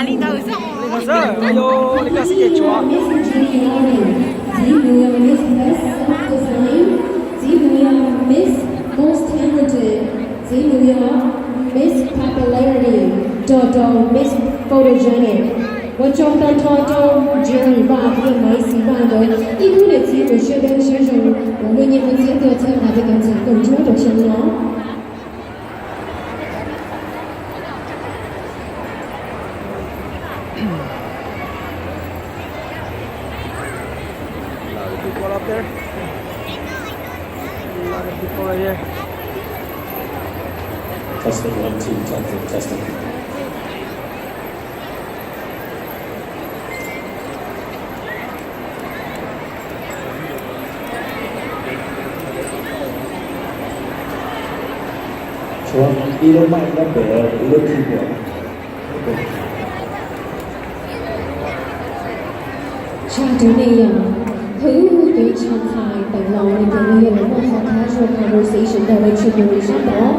Li no xwb, yog li koj xwb ces tshuav. Txiv Mus Yog Miss Best Self Design, Txiv Mus Yog Miss Most Talented, Txiv Mus Yog Miss Popularity, nrog rau Miss Photogenic. Ua tsaug tag nrho rau Jerry Vaj thiab Maiv Xis Vaj nkawd ib khub niam txiv uas siab dawb siab zoo uas muaj nyiaj muaj txiaj tuaj txhawb nqa tej kev ntxhais kawg nruab rau xyoo no. A lot of people up there. A lot of people right here. Testing, one, two, testing, testing. Tshuav ib lub mic nyob pem, ib lub keyboard. Tshaj rau nej yog, hwv cov tshaj txhais tawm los no ces nws yog los muaj qhov casual conversation rau hauv tshwm tus sab tod.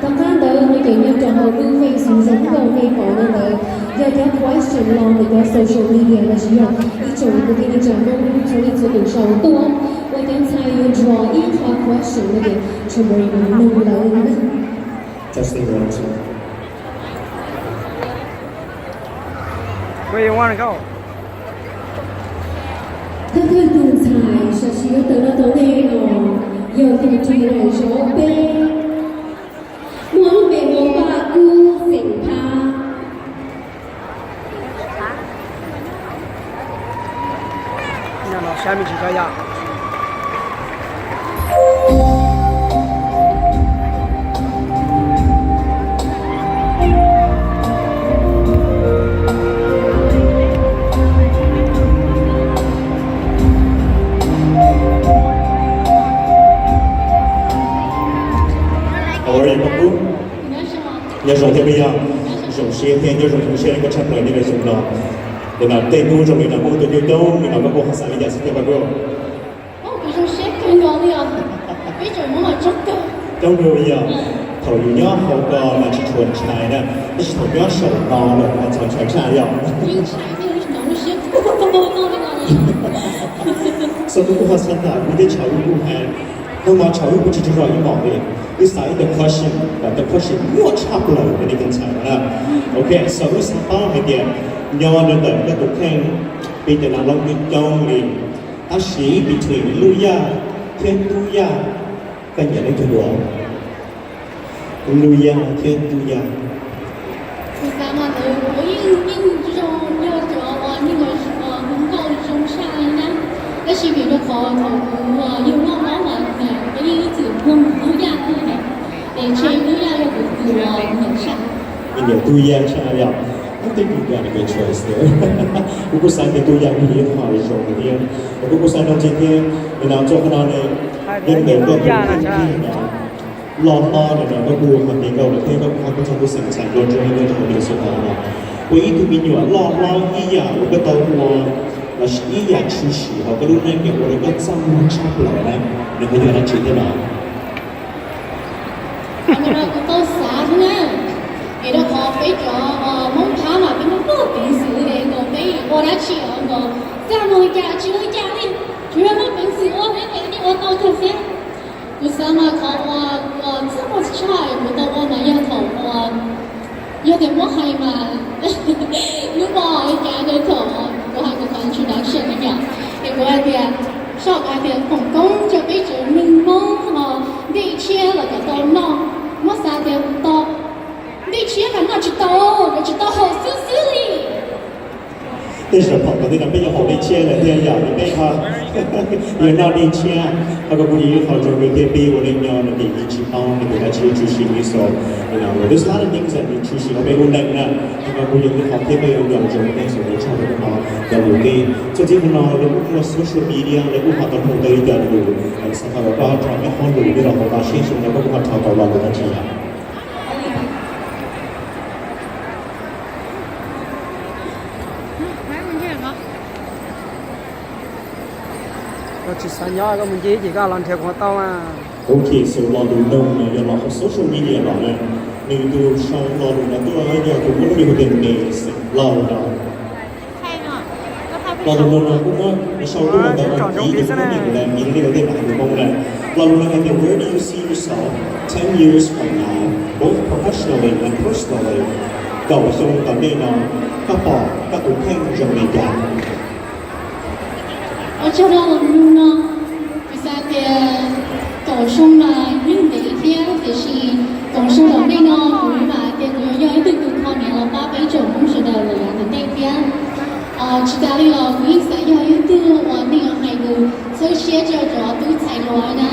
Tom qab ntawd no ces nyob rau hauv lub Face Zoom nkauj nej pom no ntawd yog cov question los ntawm cov social media los sis yog ib tsoom kwv tij neej tsa Hmoob txhua leej txhua tus sau tuaj, uas cov ntxhais yuav draw ib qho question no ces tshwm tus mus nug lawv. Testing, one, two. Where you wanna go? Thawj thawj tus ntxhais sam sim yuav tawm los tom ntej no yog tus ntxhais daim zov peb, muaj lub npe hu ua Paj Kub xeem Phab. Nyob no saib me ntsis tso yom. How are you, Paj Kub? Nyob zoo thiab me yog, zoo siab thiab nyob zoo zoo siab koj tshaj plaws nyob rau xyoo no. Nim no tej hnub zoo li no muaj tus coob coob li no koj puas ho xav li cas xwb thiab Paj Kub? Coob kawg li os. Thaum yus nyob hauv ko mas tsis tshua ntshai na, tab sis thaum nyob saum no lawm mas txaus ntshai tshaj yom. Xav kuv kuj ho xav tas kuv thiab Tshav Wb kuj hais, hnub no Tshav Wb kuj tsis tshua zog ib hmos li, wb xav ib tug question, tab tus question nyuaj tshaj plaws rau nej cov ntxhais no na. Ok, so wb xav paub hais tias nyob rau ntawm koj tus kheej, peb cov nam loj coob coob li, tab sis between Lub Yaj thiab Tub Yaj, koj nyiam leej twg dua? Lub Yaj thiab Tub Yaj. Kuv xav mas kuv yeej yeej zoo yog cov uas neeg uas hu nkauj zoo tshaj li na, tab sis vim rau qhov thaum kuv yug loj hlob mas kuv yeej ib txwm mloog Tub Yaj thiab ne, es ntshe Tub Yaj yog kuv tus uas nyiam tshaj. Nyiam Tub Yaj tshaj yom? Kuv twb tus yam li choice thiab. Kuv kuj xav tias Tub Yaj kuj yog ib qho zoo thiab, kuv kuj xav rau ntxiv thiab. Nim no txog qhov no ne, yog ntawm koj tus kheej thiab no, loj hlob nim no koj kuj ho hais nkauj lawm thiab koj kuj ho tuaj txog kuj xeem ntxhais dua ntshe nyob rau hauv Minnesota no, ua ib tug me nyuam loj hlob ib yam uas koj tau ua los sis ib yam tshwm sim hauv koj lub neej uas ua rau koj txaj muag tshaj plaws na, nws ho yog dab tsi thiab no? Kuv tau xav xwb na, es rau qhov peb cov Hmoob Thab mas peb muaj pog peev xwm es nkaus peb ua dab tsi os nkaus txaj muag li cas tsis muag li cas li, tsuas yog muaj peev xwm ua thiab es yeej ua tau kawg thiab. Kuv xav mas qhov uas txaj muag tshaj kuv tau ua mas yog thaum uas yog tias muab hais mas lub no li cas rau thaum kuv hais kuv qhov introduction na yom, es kuv hais tias soj kuv hais tias foom koob rau peb cov neeg Hmoob ho dej tshiab los kom tau noj, muab xav tias tau dej tshiab mas noj tsis tau, yuav tsis tau haum xwb xwb li. Tej zaum thaum ntawd tej no peb yuav haum dej tshiab lawm thiab yom, peb ho yuav noj dej tshiab. Ho koj kuj yog ib qho zoo li thiab, peb ua neej nyob no ces yeej tsis paub hais tias dab tsi tshwm sim li so, there's a lot of things that tshwm sim hauv peb lub neej na. Ho koj kuj yog ib qho thiab, koj yuav nco ntsoov tej xwm tshaj rau koj ho cov lus nqi. Txuas ntxiv qhov no lawv kuj muaj social media, lawv kuj ho tau hu tau ib co lus, xav kom koj rho ib qho lus nyob rau hauv no seb xyoo no koj kuj ho rho tau los ntawm dab tsi yom. Tsis xav nyob, koj mus ncig ces koj los nrhiav kuv tau mas. Ok, so lo lus no no yog los hauv social media los na. Nws tus sau lo lus no tuaj yog tus muaj lub npe hu tias Nes Lauj no. Lo lus no no kuj muab sau tuaj ntawm ib tug phooj ywg lawm, nws li ua ntej mam hu mus na. Lo lus no hais tias, Where do you see yourself ten years from now, both professionally and personally? Kaum xyoo tom ntej no, koj pom koj tus kheej zoo li cas? Ua tsaug rau lus no, kuv xav tias kaum xyoo mas yeej ntev thiab, tiam sis kaum xyoo tom ntej no kuv mam tias kuv yuav yog ib tug tub kho niam los pab peb tsoom Hmoob sawv daws los yav tom ntej thiab. Tsis tas li los kuv yeej xav yog ib tug uas neeg uas hais lus txhawb siab rau cov tub ntxhais hluas na,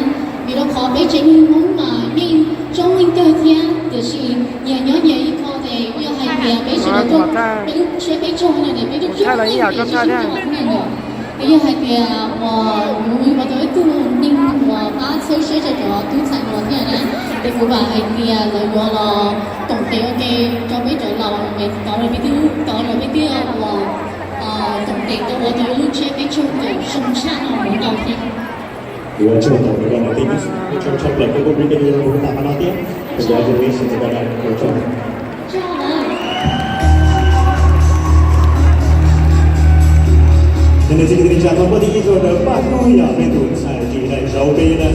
vim rau qhov peb tsev neeg Hmoob mas yeej coob leej kawg thiab, tiam sis nyias nyob nyias ib qho ces yog hais tias peb sawv daws tuaj, peb lub siab peb tsaug no ces peb lub siab yeej peb tsaug tshaj no. Ces yog hais tias uas kuv ua tau ib tug neeg uas pab txhawb siab rau cov tub ntxhais hluas thiab na, ces kuv vam hais tias lawv yuav los koom tes ua ke rau peb cov laus, tau los peb twb, tau los peb twb uas koom tes tau ua tau ib lub tsiab peb caug kaum xyoo tshaj no mus ntau thiab. Ua tsaug ntau rau koj ntawm tej ib tsoom tshaj plaws koj kuj pib rau yus ua tam qhov no thiab. Congratulations rau koj na, ua tsaug. Ces nws tsis tau tsa tau poj thib ib rau ntawm Paj Kuj Yam, peb tus ntxhais ris daim zauv peb na.